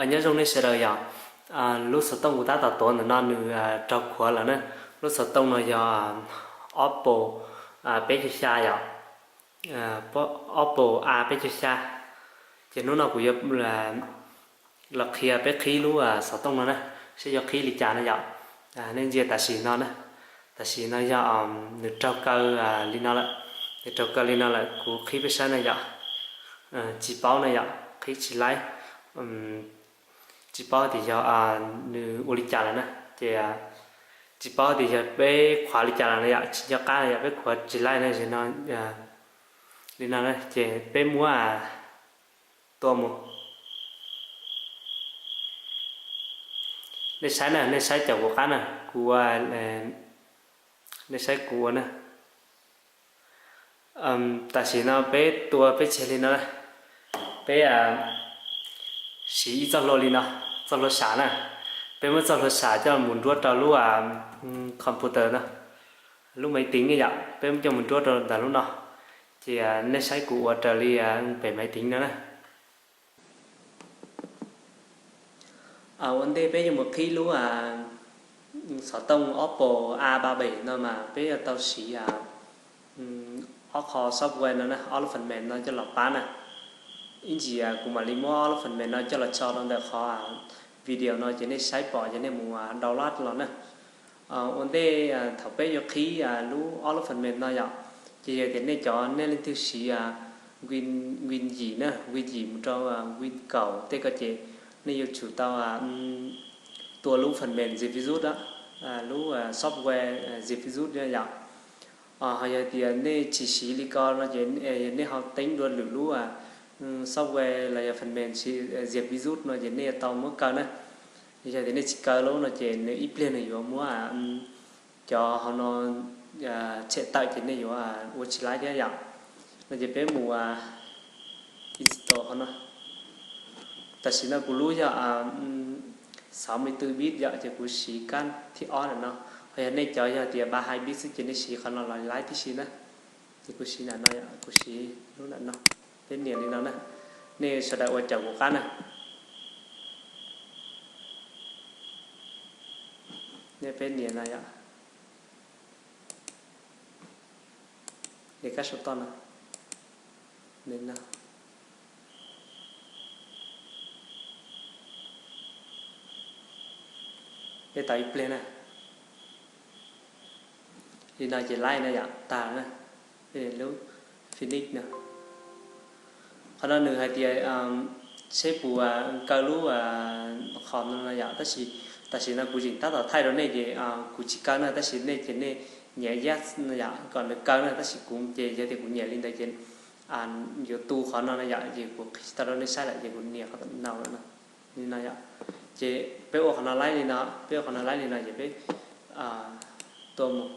Nyob zoo nej sawv daws yom. Lub xov tooj kuv tab tom tuav ntawm no nws raug khuav lawm na. Lub xov tooj no yog Oppo peb caug xya yom, Oppo A peb caug xya. Ces hnub no kuv yuav los qhia peb qhib lub xov tooj no na, seb yuav qhib li cas na yom. Nej ntsia tam sim no na, tam sim no yog nws raug kaw li no lawm, nws raug kaw li no lawm kuv qhib peb saib na yom. Tsis paub na yom, qhib tsis laib. Tsis paub tias yog nws ua li cas lawm na, ces tsis paub tias yog peb khuav li cas lawm na yom, tsis nco qab na yom, peb khuav tsis laib na, no li no na ces peb muab tua mus. Nej saib na, nej saib caum kuv qab na, kuv, nej saib kuv ua na. Tam sim no peb tua peb tseg li no, peb siv ib txoj hlua li no, txoj hlua sam na. Peb muab txoj hlua sam coj mus nruab rau lub computer no, lub máy tính yom, peb muab coj mus nruab rau ntawm lub no. Ces nej saib kuv ua raws li pem máy tính no na. Ua ntej peb yuav mus qhib lub xov tooj Oppo A ba bảy no mas peb yuav tau siv ob qho software no na, ob lub phần mềm no coj los pab na. Ib ntsis kuv mam li muab ob lub phần mềm no coj los tso rau ntawm qhov video no ces nej saib pom ces nej mus download los na. Ua ntej thaum peb yuav qhib lub ob lub phần mềm no yom, ces yog tias nej cov nej leej twg siv Win, Win yim na, Win yim mus rau Win kaum tej ko ces nej yuav tsum tau tua lub phần mềm diệt virus, lub software diệt virus yom. Ho yog tias nej tsis siv li ko no ces nej ho teeb dua lwm lub software los yog phần mềm diệt virus no ces nej yuav tau muab kaw na. Yog tias nej tsis kaw lub no ces nws ib pliag nws yuav muab cov hauv no tshem tawm ces nej yuav ua tsis laib thiab yom. No ces peb mus install qhov no. Tam sim no kuv lub yog sáu mươi tư bit yom, ces kuv siv kab thib ob ntawm no. Ho yog nej cov yog tias ba hai bit xwb ces nej siv qhov no los laib tib si na. Ces kuv siv ntawm no, kuv siv lub ntawm no. Peb nias li no na. Nej sawv daws ua caum kuv qab na. Nej peb nias no yom. Nias kab saum toj no. Nias no. Peb tau ib pliag na. Li no ces laib na yom, tag na. Lub finish no. Qhov no nws hais tias seb puas kaw lub qhov no no yom, tab sis tam sim no kuv tseem tab tom thaij rau nej ces kuv tsis kaw na, tab sis nej ces nej nyiam yes no yom kom nws kaw na, tab sis kuv ces yog tias kuv nyiam li ntawd ces yuav tu qhov no no yom, ces kuv qhib tsis tau rau nej saib lawm ces kuv nias qhov no no. Li no yom. Ces peb ua qhov no laib li no, peb ua qhov no laib li no ces peb tua mus,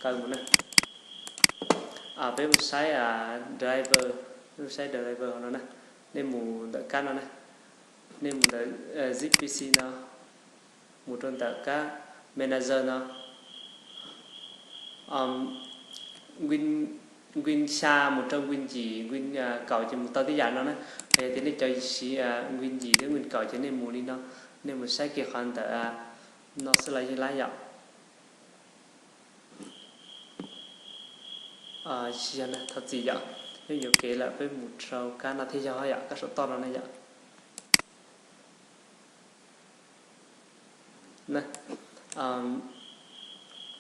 kaw mus na. Peb mus saib driver, peb mus saib driver no na. Nej mus ntawm kab no na, nej mus ntawm zip P C no, mus rau ntawm kab manager no. Win, Win xya mus rau Win yim, Win kaum ces mus tau tib yam no na. Yog tias nej cov siv Win yim thiab Win kaum ces nej mus li no, nej mus saib kiag qhov ntawm no xwb los yeej laib yom. Tsis yog na, thov txim yom, peb yuam kev lawm, peb mus rau kab no thiaj yog yom, kab saum toj no na yom.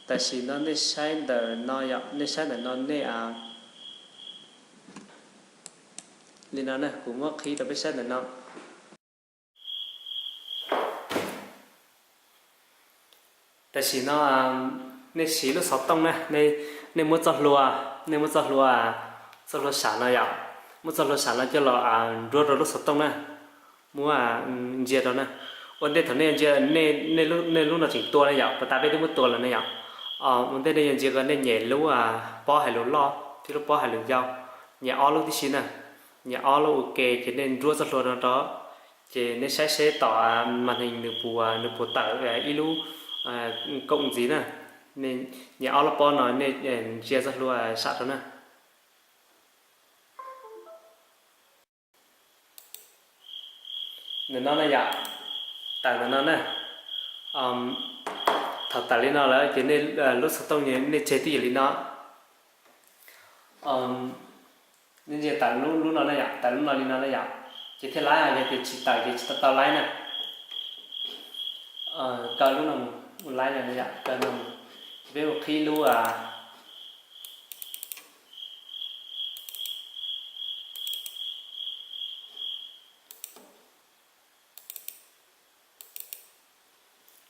Tam sim no nej saib ntawm no yom, nej saib ntawm no nej li no na, kuv muab qhib rau peb saib ntawm no. Tam sim no nej siv lub xov tooj na, nej muab txoj hlua, nej muab txoj hlua, txoj hlua sam no yom, muab txoj hlua sam no coj los nruab rau lub xov tooj na. Muab ntsia rau na. Ua ntej thaum nej ntsia, nej lub no tseem tua na yom, puas tas peb twb muab tua lawm na yom. Ua ntej nej yuav ntsia ko nej nyem lub pob hais lus loj thiab lub pob hais lus yau, nyem ob lub tib si na. Nyem ob lub ua ke ces nej nruab txoj hlua no rau, ces nej saib seb tom màn hình nws puas, nws puas tawm ib lub koom ntxiv na. Nyem ob lub pob no nej ntsia txoj hlua sam rau na. Ntawm no na yom, tawm ntawm no na. Thaum tawm li no lawm ces nej lub xov tooj nej tseg twj ywm li no. Nej ntsia tawm lub lub no na yom, tawm lub no li no na yom, ces thiaj laib, yog tias tsis tawm ces tsis tau tau laib na. Kaw lub no mus, ua laib no na yom, kaw no mus. Ces peb mus qhib lub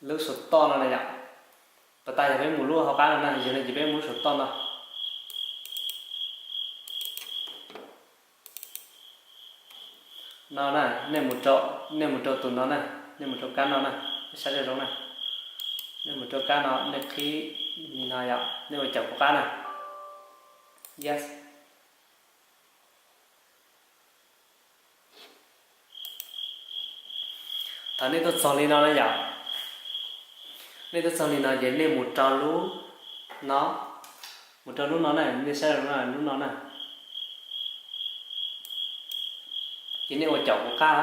lub saum toj no na yom. Pas tas yog peb mus lub hauv qab no na, yog no ces peb mus lub saum toj no. No na, nej mus rau, nej mus rau tus no na, nej mus rau kab no na, nej saib zoo zoo na. Nej mus rau kab no, nej qhib li no yom, nej ua caum kuv qab na. Yes. Thaum nej tuaj txog li no na yom, nej tuaj txog li no ces nej mus rau lub no, mus rau lub no na, nej saib lub no na. Ces nej ua caum kuv qab.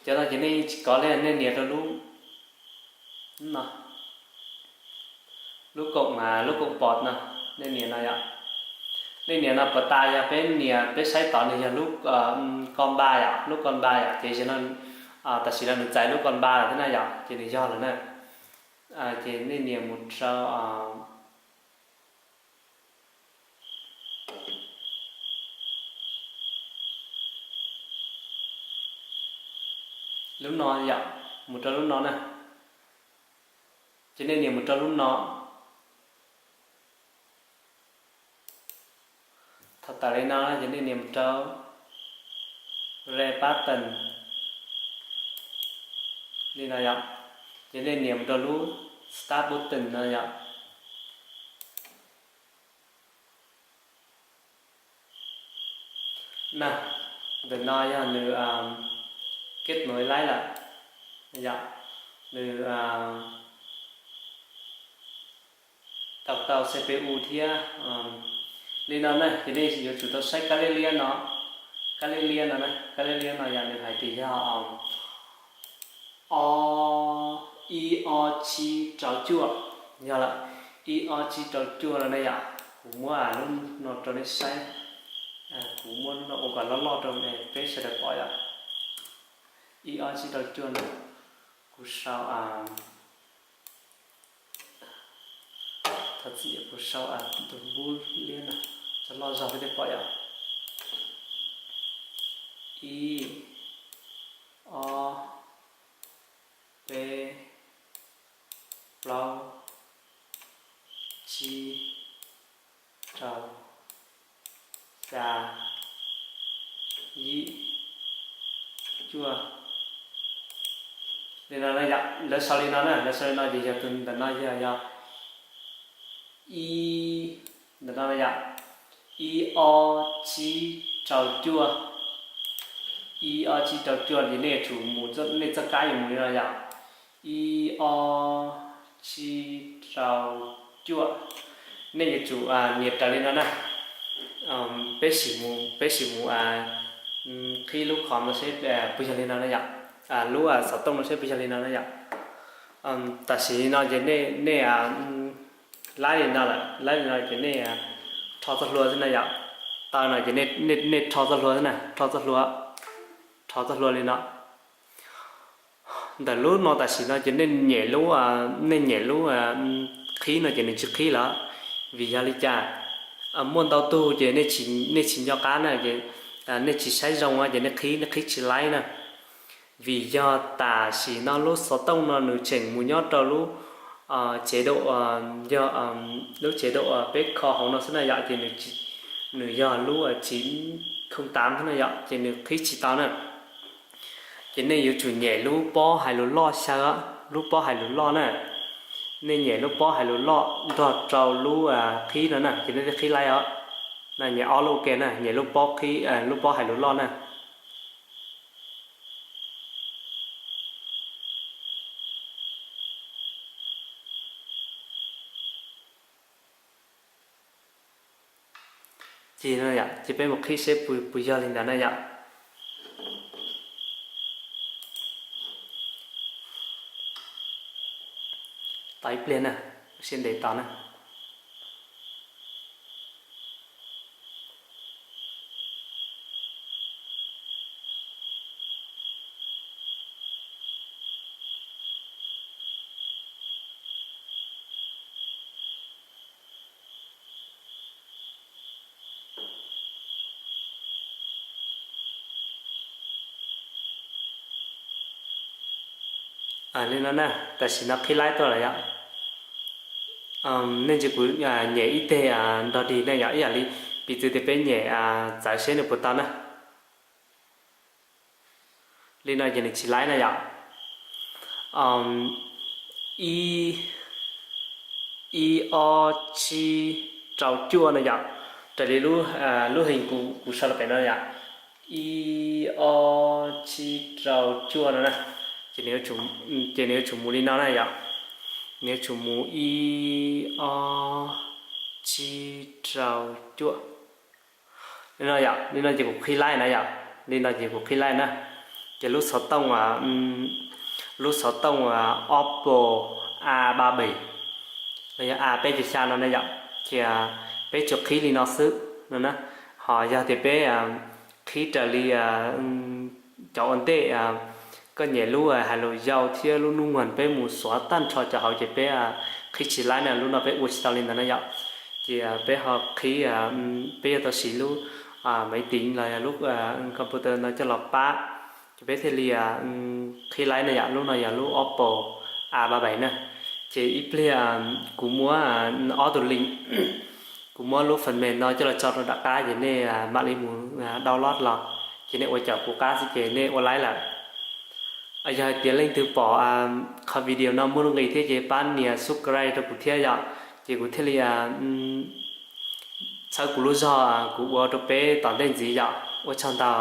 Cov no ces nej tsis kov li, nej nias rau lub no, lub koom, lub koom pos no, nej nias no yom. Nej nias no pas tas yog peb nias, peb saib tod nws yog lub ko npa yom, lub ko npa yom, ces tam sim no nws txais lub ko npa lawm thiab na yom, ces nws yog lawm na. Ces nej nias mus rau lub no yom, mus rau lub no na. Ces nej nias mus rau lub no. Thaum tawm li no ces nej nias mus rau red button li no yom. Ces nej nias mus rau lub start button no yom. Na, ntawm no yog nws kết nối laib lawm, yog nws tau tau C P U thiab. Li no na ces nej yuav tsum tau saib kab liab liab no, kab liab liab no na, kab liab liab no yog nws hais tias yog o, ib ob tsib rau cuaj, yog lawm, ib ob tsib rau cuaj no na yom. Kuv muab lub no rau nej saib, kuv muab lub no ua kom loj loj rau peb sawv daws pom yom. Ib ob tsib rau cuaj no, kuv sau, thov txim, kuv sau tus npub liab no cov loj zog peb thiaj pom yom. Ib, ob, peb, plaub, tsib, rau, xya, yim, cuaj. Li no na yom, lawv sau li no na, lawv sau li no ces yog tus ntawm no yog, yog ib, ntawm no na yom, ib ob tsib rau cuaj, ib ob tsib rau cuaj ces nej yuav tsum mus, nej txoj kab yuav mus li no yom, ib ob tsib rau cuaj. Nej yuav tsum nias raws li no na. Peb sim mus, peb sim mus qhib lub qhov no seb puas yog li no na yom, lub xov tooj no seb puas yog li no na yom. Tam sim no ces nej, nej laib li no lawm, laib li no ces nej rho txoj hlua xwb na yom. Taw no ces nej rho txoj hlua xwb na, rho txoj hlua, rho txoj hlua li no. Ntawm lub no tam sim no ces nej nyem lub, nej nyem lub qhib no ces nws tsis qhib lawm. Vim yog li cas? Muaj ntau tug ces nej tsis nco qab na, ces nej tsis saib zoo ces nej qhib, nej qhib tsis laib na. Vim yog tam sim no lub xov tooj no nws tseem mus nyob rau lub cev daum, yog lub cev daum peb kho hauv no xwb na yom, ces nws yog lub tsib khooj tav xwb na yom, ces nws qhib tsis tau na. Ces nej yuav tsum nyem lub pob hais lus loj xyaw, lub pob hais lus loj na. Nej nyem lub pob hais lus loj nrog rau lub qhib no na, ces nej thiaj qhib laib os. Na nyem ob lub ua ke na, nyem lub pob qhib, lub pob hais lus loj na. Ces no yom, ces peb mus qhib seb puas yog li ntawd na yom. Tos ib pliag na, sib ntev tos na. Li no na, tam sim no qhib laib tuaj lawm yom. Nej ntsia kuv nyem ib teg nrog dig ne yom, ib yam li piv txwv tias peb nyem txawv seb nws puas tau na. Li no ces nws tsis laib na yom. Ib, ib ob tsib rau cuaj no yom. Raws li lub hees kuv sau rau pem no yom, ib ob tsib rau cuaj no na. Ces nws yuav tsum mus li no na yom. Nws yuav tsum mus ib ob tsib rau cuaj. Li no yom, li no ces kuv qhib laib na yom, li no ces kuv qhib laib na. Ces lub xov tooj, lub xov tooj Oppo A ba bảy los yog A peb caug xya no na yom, ces peb tsuas qhib li no xwb no na. Ho yog tias peb qhib raws li cov ua ntej, koj nyem lub hais lus yau thiab lub nub muag peb mus xuav tag nrho cov hauv ces peb qhib tsis laib na, lub no peb ua tsis tau li ntawd na yom. Ces peb ho qhib, peb yuav tau siv lub maiv tiv los yog lub computer no coj los pab. Ces peb thiaj li qhib laib na yom, lub no yog lub Oppo A ba bảy na. Ces ib pliag kuv muab ob tus link, kuv muab lub phần mềm no coj los tso rau nram qab ces nej mam li mus download los, ces nej ua caum kuv qab xwb ces nej ua laib lawm. Yog hais tias leej twg pom qhov video no muaj nuj nqis thiab ces pab nias subscribe rau kuv thiab yom, ces kuv thiaj li txhawb kuv lub zog kuv ua rau peb tom ntej ntxiv yom. Ua tsaug ntau.